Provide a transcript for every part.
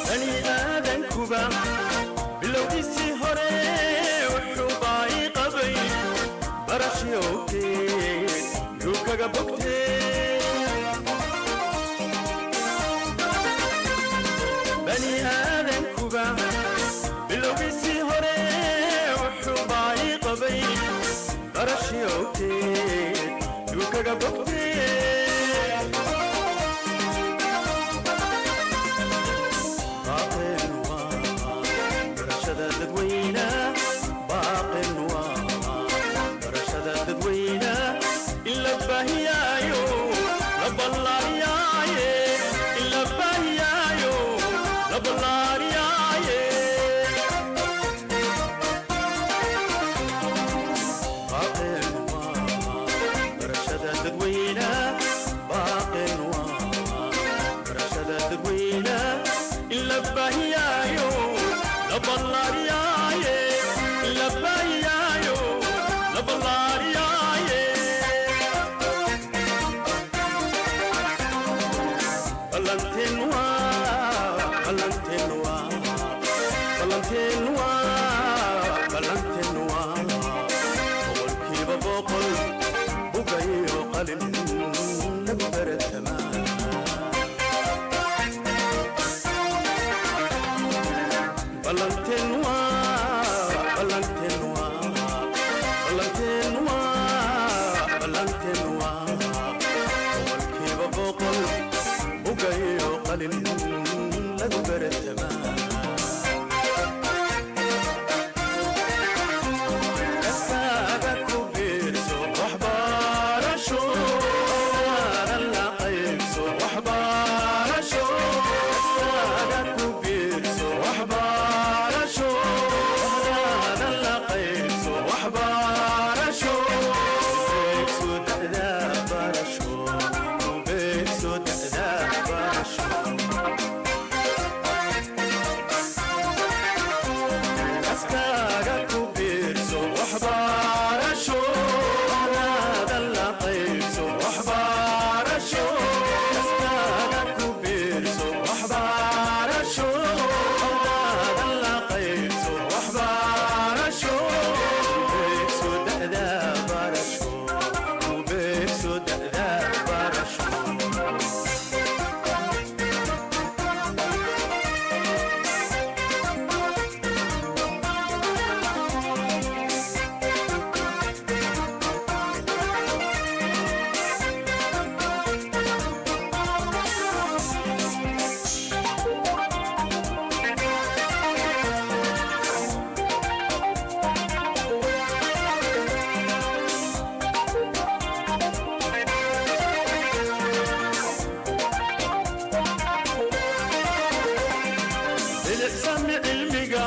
Bani aadankuba bilowgiisii hore wuxuu baahi qabay barashiyowteed yuu kaga bogtee. Bani aadankuba bilowgiisii hore wuxuu baahi qabay barashiyowteed yuu kaga bogtee. Baaqin waa barashada dadweyne, baaqin waa barashada dadweyne in la baahiyaayo, la ballaariyaaye, in la baahiyaayo, la ballaariyaaye. Baaqin waa barashada dadweyne, baaqin waa barashada dadweyne in la baahiyaayo, la ballaariyaaye, in la baahiyaayo, la ballaariyaaye. Ballanteen waa, ballanteen waa, ballanteen waa, ballanteen waa 100% bugayo qalin lagu baratamaa. Ballanteen waa, ballanteen waa, ballanteen waa, ballanteen waa 100% bugayo qalin lagu baratamaa. Kaskaaga ku biirso waxbarasho, waanan la qaybso waxbarasho. Kaskaaga ku biirso waxbarasho, waanan la qaybso waxbarasho. Beegso da'da barasho, beegso da'da barasho. Kaskaaga ku biirso waxbarasho, waadan la qaybso waxbarasho. Kaskaaga ku biirso waxbarasho, waadan la qaybso waxbarasho. Beegso da'da barasho, beegso da'da barasho. Bilicsami cilmiga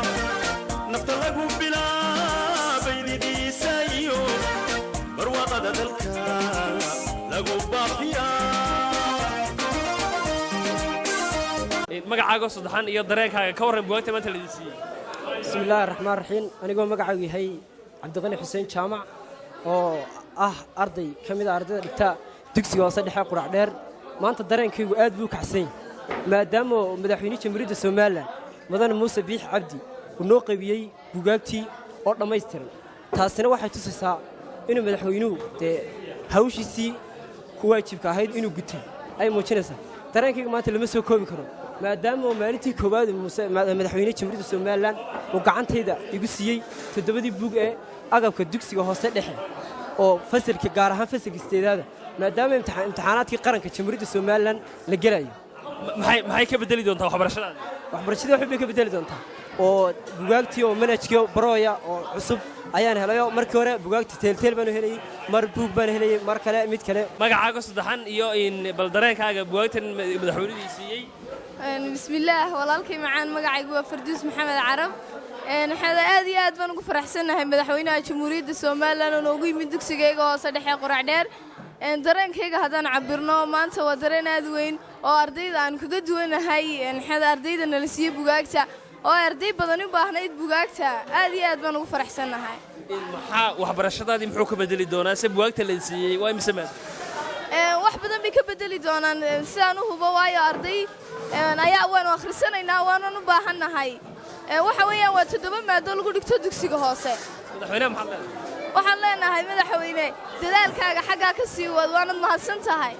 nafta lagu bilaabay didiisa iyo barwaaqada dalka lagu baafiyaa. Magacaaga saddexan iyo dareenkaaga ka warran bugaagta maanta la idin siiyey. Bismi illaahi raxmaan raxiim. Anigoo magacaygu yahay Cabdiqani Xuseen Jaamac oo ah arday ka mid a ardayda dhigta dugsiga hoose dhexe Qurac Dheer, maanta dareenkaygu aad buu u kacsan yahay maadaama madaxweyne Jamhuuriyadda Somaliland, mudane Muuse Biix Cabdi, uu noo qaybiyey bugaagtii oo dhammaystiran. Taasina waxay tusaysaa inuu madaxweynuhu dee hawshiisii ku waajibka ahayd inuu gutay ay muujinaysaa. Dareenkayga maanta lama soo koobi karo maadaama maalintii koowaad madaxweyne Jamhuuriyadda Somaliland uu gacantayda igu siiyey toddobadii buug ee agabka dugsiga hoose dhexe oo fasalka, gaar ahaan fasalka sideedaada, maadaama imtixaanaadkii qaranka Jamhuuriyadda Somaliland la gelayo. Maxay ka bedeli doontaa waxbarashadaada? Waxbarashadii waxba bay ka bedeli doontaa. Oo bugaagtii oo manhajkii barooya oo cusub ayaan helayo. Markii hore bugaagtii teelteel baan u helayey, mar buug baan helayey, mar kale mid kale. Magacaaga saddexan iyo in bal dareenkaaga bugaagtan madaxweynihii siiyey. Bismillaah, walaalkay macaan, magacaygu waa Farduus Maxamed Carab. Waxaad aad iyo aad baan ugu faraxsannahay madaxweynaha Jamhuuriyadda Somaliland oo noogu yimid dugsigayga hoose dhexe Quracdheer. Dareenkayga haddaan cabirno maanta, waa dareen aad weyn oo ardayda aan kaga duwanahay xada ardayda nala siiye bugaagta, oo arday badan u baahnayd bugaagta. Aad iyo aad baan ugu faraxsannahay. Maxaa waxbarashadaadii muxuu ka bedeli doonaa se bugaagta la siiyey? Waa imise maad? Wax badan bay ka bedeli doonaan sidaan u hubo, waayo arday ayaa waanu akhrisanaynaa, waanan u baahannahay. Waxa weeyaan waa 7 maado lagu dhigto dugsiga hoose. Madaxweynaha maxaad leedahay? Waxaan leenahay, madaxweyne, dadaalkaaga xaggaa ka sii wad, waanad mahadsan tahay.